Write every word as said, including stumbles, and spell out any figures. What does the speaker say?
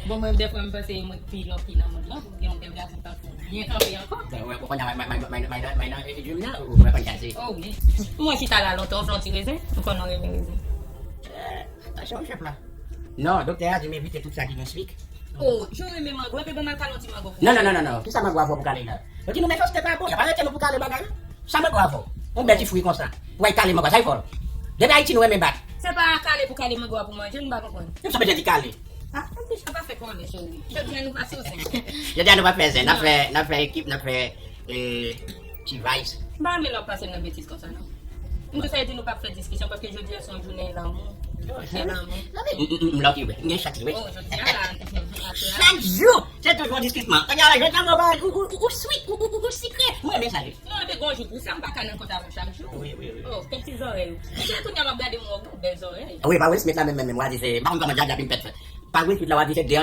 Bon, mwen, dèfwa, m panse mwen k pi lucky nan mond lan, pou gen yon bèl gason tankou w byen kanpe ankò. Ou konn nan, nan, nan, nan, nan, nan, nan, nan, nan, nan, nan, ou konn sa se. Oh, wi. Mwen chita la lontan, ou fè yon ti rezen, ou konn nou renmen rezen. Atansyon, chèf la. Non, doktè a di m evite tout sa ki gen suik. Oh, jan w renmen mango, epi bon, m al kale yon ti mango pou ou. Non, non, non, non, non. Kisa mango a fè pou kale la? Yo di nou mechanste pa bon, y ap arete nou pou kale bagay la. Sa mango a fè w? Yon bèl ti fwi konsa. Pou w al kale mango a, sa y fè w? Depi Ayiti nou renmen bat. Se pa kale pou kale mango a pou manje, nou pa konprann. Kisa w bezwen di kale? Ah, anplis, sa pa fè konnen, cheri. Jodi a nou pa sou zen. Jodi a nou pa fè zen, n ap fè, n ap fè ekip, n ap fè, eh, ti vice. M pa renmen lè w pase m nan betiz konsa, non. M te fè di nou p ap fè diskisyon, paske jodi a se yon jounen lanmou. Jè lanmou. M, m, m lucky, wi. M gen chak jou, wi. Oh, jodi a la. Chak jou, se toujou yon diskisyon. Kounye a la, jodi a, mwen ba ou, ou, ou, ou sweet, ou, ou, ou, ou sikre. Mwen renmen sa, wi. Non, epi gon jou pou sa, m pa ka nan kont avè w chak jou. Wi, wi, wi. Oh, kèk ti zòrèy ou. Epi kounye a m ap gade m wè w gen bèl zòrèy. Wi, pa Will Smith la menm, menm, menm, w a di se, m pa konn kòman Djadja vin fèt fèt. Pa Will Smith la, w a di se de